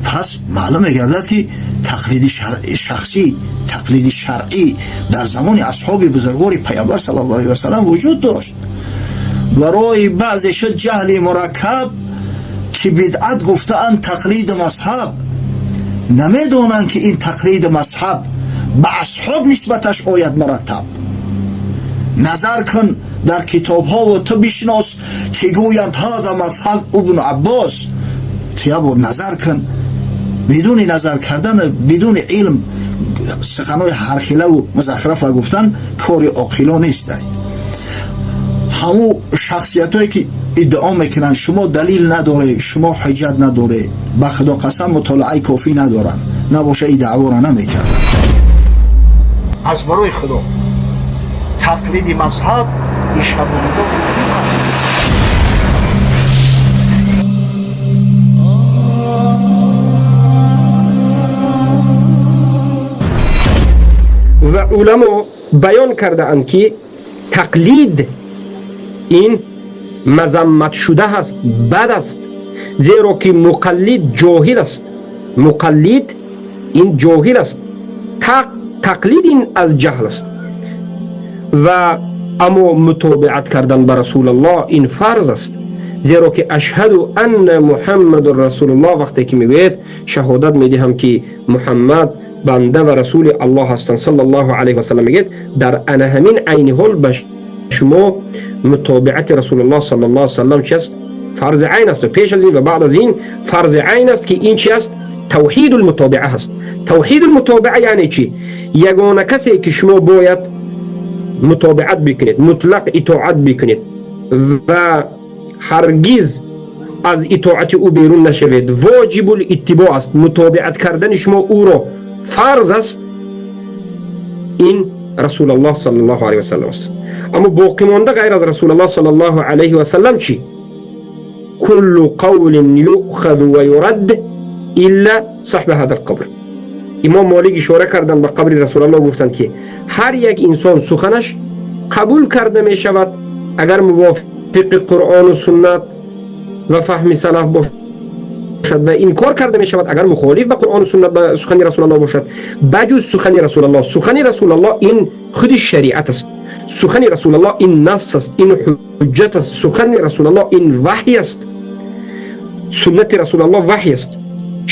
Пас маълум мегардад, ки тақлиди шахсӣ, тақлиди шаръӣ дар замони асҳоби бузургвори Паёмбар саллаллоҳу алайҳи васаллам вуҷуд дошт. Барои баъзе шуд ҷаҳли мураккаб, ки бидъат гуфтаанд тақлиду мазҳаб. Намедонанд, ки ин тақлиду мазҳаб ба асҳоб нисбаташ ояд мураттаб. Назар кун дар китобҳову ту бишнос, ки гӯянд: ҳаза мазҳаб Ибну Аббос. Ту як бор назар кун. Бидуни назар кардан, бидуни илм суханҳои ҳархилаву музахрафа гуфтан кори оқило нестай. Ҳамун шахсиятое, ки иддао мекунанд, шумо далил надоре, шумо ҳуҷҷат надоре, ба Худо қасам, мутолиаи кофӣ надоранд. Набоша, и даъворо намекарданд. Аз барои Худо, тақлиди мазҳаб ишабурӯзо муҳим аст. Ва уламо баён кардаанд, ки тақлид ин мазамматшуда ҳаст, бад аст, зеро ки муқаллид ҷоҳил аст. Муқаллид ин ҷоҳил аст, тақлид ин аз ҷаҳл аст. Ва аммо мутобиат кардан ба Расулаллоҳ ин фарз аст, зеро ки ашҳаду анна Муҳаммадун расулуллоҳ вақте ки мегӯед, шаҳодат медиҳам, ки Муҳаммад банда ва расули Аллоҳ ҳастанд, саллаллоҳу алайҳи васаллам мегӯяд, дар ана ҳамин айни ҳол ба шумо мутобиати Расулуллоҳ саллаллоҳу алайҳи васаллам чи аст? Фарзи айн аст. Пеш аз ин ва баъд аз ин фарзи айн аст, ки ин чи аст? Тавҳиду лмутобиа ҳаст. Тавҳиду лмутобиа яъне чи? Ягона касе, ки шумо бояд мутобиат бикунед, мутлақ итоат бикунед ва ҳаргиз аз итоати ӯ берун нашавед, воҷибул иттибоъ аст, мутобиат кардани шумо ӯро фарз аст, ин Расулаллоҳ саллаллоҳу алайҳи васаллам аст. Аммо боқимонда ғайр аз Расулаллоҳ саллаллоҳу алайҳи васаллам чӣ? Куллу қавлин юъхаду ва юрадд илла саҳба ҳада лқабр. Имом Молик ишора карданд ба қабри Расулаллоҳ, гуфтанд, ки ҳар як инсон суханаш қабул карда мешавад, агар мувофиқи Қуръону суннат ва фаҳми салаф бошад, ва инкор карда мешавад, агар мухолиф ба Қуръону суннат, ба сухани Расулаллоҳ бошад, ба ҷуз сухани Расулаллоҳ. Сухани Расулаллоҳ ин худи шариат аст. Сухани Расулаллоҳ ин насс аст, ин ҳуҷҷат аст. Сухани Расулаллоҳ ин ваҳй аст. Суннати Расулаллоҳ ваҳй аст.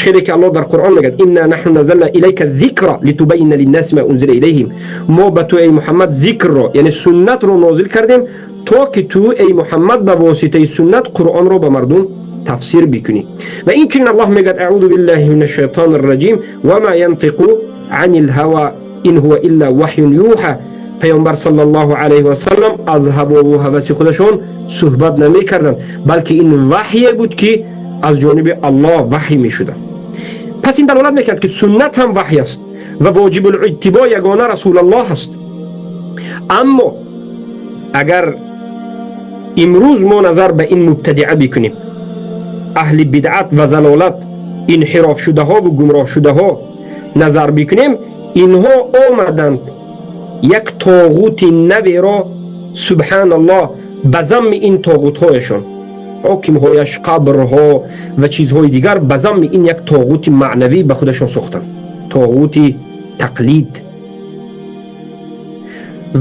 Хеле ки Аллоҳ дар Қуръон мегӯяд: инна наҳну назална илайка зикра литубайина линнаси ма унзила илайҳим. Мо ба ту, эй Муҳаммад, зикрро, яъне суннатро нозил кардем, то ки ту, эй Муҳаммад, ба воситаи суннат Қуръонро ба мардум тафсир бикунӣ. Ва инчунин Аллоҳ мегӯяд: аъузу биллаҳи мин ашшайтони рраҷим, ва ма янтиқу ани лҳава ин ҳува илла ваҳюн юҳа. Паёмбар саллаллоҳу алайҳи васаллам аз ҳавову ҳаваси худашон суҳбат намекарданд, балки ин ваҳйе буд, ки аз ҷониби Аллоҳ ваҳй мешуда. Пас ин далолат мекард, ки суннат ҳам ваҳй аст ва воҷибулиттибоъ ягона Расулаллоҳ аст. Аммо агар имрӯз мо назар ба ин мубтадиа бикунем, аҳли бидъат ва залолат, инҳирофшудаҳову гумроҳшудаҳо назар бикунем, инҳо омаданд як тоғути наверо, субҳаналлоҳ, ба замми ин тоғутҳояшон, ҳокимҳояш, қабрҳо ва чизҳои дигар, ба замми ин як тоғути маънавӣ ба худашон сохтанд, тоғути тақлид.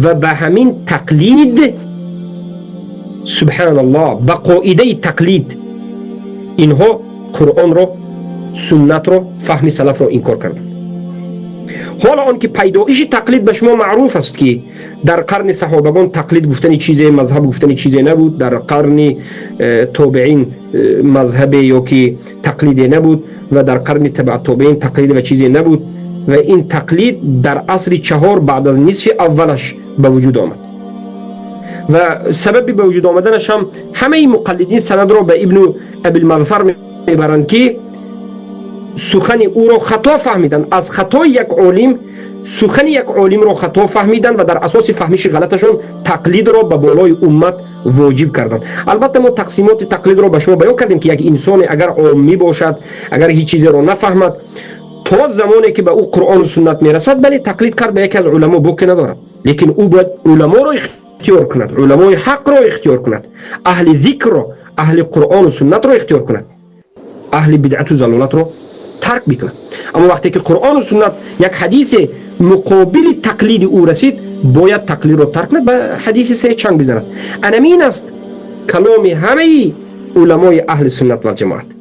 Ва ба ҳамин тақлид, субҳаналлоҳ, ба қоидаи тақлид инҳо Қуръонро, суннатро, фаҳми салафро инкор карданд. Ҳоло он ки пайдоиши тақлид ба шумо маъруф аст, ки дар қарни саҳобагон тақлид гуфтани чизе, мазҳаб гуфтани чизе набуд. Дар қарни тобеин мазҳабе ё ки тақлиде набуд ва дар қарни табаъ тобеин тақлид ва чизе набуд. Ва ин тақлид дар асри чаҳор баъд аз нисфи аввалаш ба вуҷуд омад. Ва сабаби ба вуҷуд омаданаш ҳам ҳамаи муқаллидин санадро ба Ибну Абилмағфар мебаранд, ки сухани ӯро хато фаҳмиданд. Аз хатои як олим сухани як олимро хато фаҳмиданд ва дар асоси фаҳмиши ғалаташон тақлидро ба болои уммат воҷиб карданд. Албатта, мо тақсимоти тақлидро ба шумо баён кардем, ки як инсоне агар оммӣ бошад, агар ҳеҷ чизеро нафаҳмад, то замоне ки ба ӯ Қуръону суннат мерасад, бале, тақлид кард ба яке аз уламо боке надорад, лекин ӯ бояд уламоро ихтиёр кунад, уламои ҳақро ихтиёр кунад, аҳли зикрро, аҳли Қуръону суннатро ихтиёр кунад, аҳли бидъату залолатро тарк бикунад. Аммо вақте ки Қуръону суннат, як ҳадисе муқобили тақлиди ӯ расид, бояд тақлидро тарк кунад, ба ҳадиси саҳеҳ чанг бизанад. Анамин аст каломи ҳамаи уламои аҳли суннат валҷамоат.